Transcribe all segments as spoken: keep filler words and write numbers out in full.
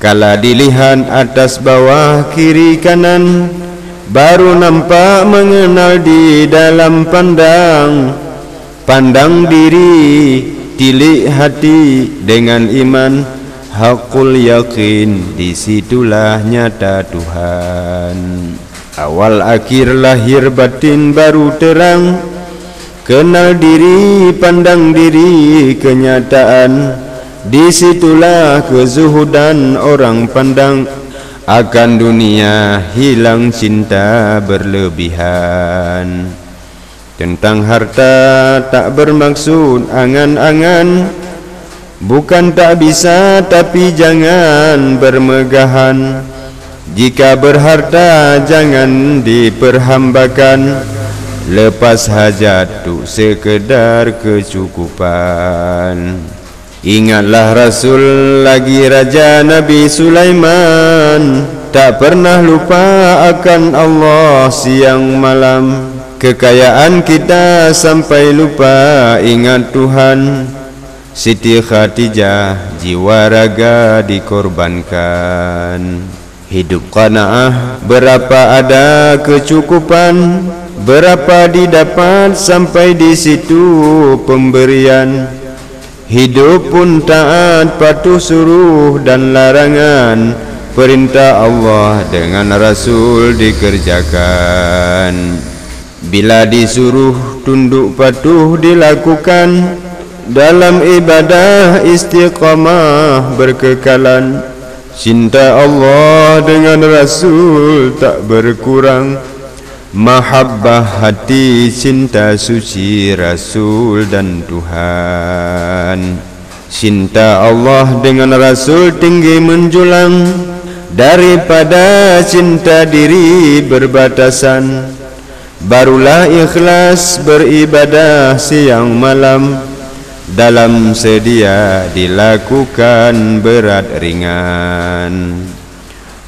Kala dilihat atas bawah kiri kanan, baru nampak mengenal di dalam pandang. Pandang diri, tilik hati dengan iman, hakul yakin, di situlah nyata Tuhan. Awal akhir lahir batin baru terang, kenal diri, pandang diri, kenyataan. Di situlah kezuhudan orang pandang, akan dunia hilang cinta berlebihan. Tentang harta tak bermaksud angan-angan, bukan tak bisa tapi jangan bermegahan. Jika berharta jangan diperhambakan, lepas hajat tu sekedar kecukupan. Ingatlah Rasul lagi Raja Nabi Sulaiman, tak pernah lupa akan Allah siang malam. Kekayaan kita sampai lupa ingat Tuhan. Siti Khadijah jiwa raga dikorbankan. Hidup qanaah berapa ada kecukupan, berapa didapat sampai di situ pemberian. Hidup pun taat patuh suruh dan larangan, perintah Allah dengan Rasul dikerjakan. Bila disuruh tunduk patuh dilakukan, dalam ibadah istiqamah berkekalan. Cinta Allah dengan Rasul tak berkurang. Mahabbah hati cinta suci Rasul dan Tuhan. Cinta Allah dengan Rasul tinggi menjulang daripada cinta diri berbatasan. Barulah ikhlas beribadah siang malam, dalam sedia dilakukan berat ringan.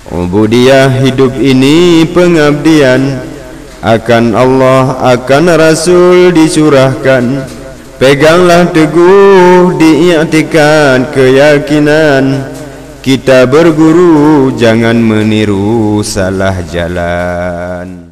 Ubudiyah hidup ini pengabdian akan Allah, akan Rasul dicurahkan. Peganglah teguh di iktikad keyakinan. Kita berguru jangan meniru salah jalan.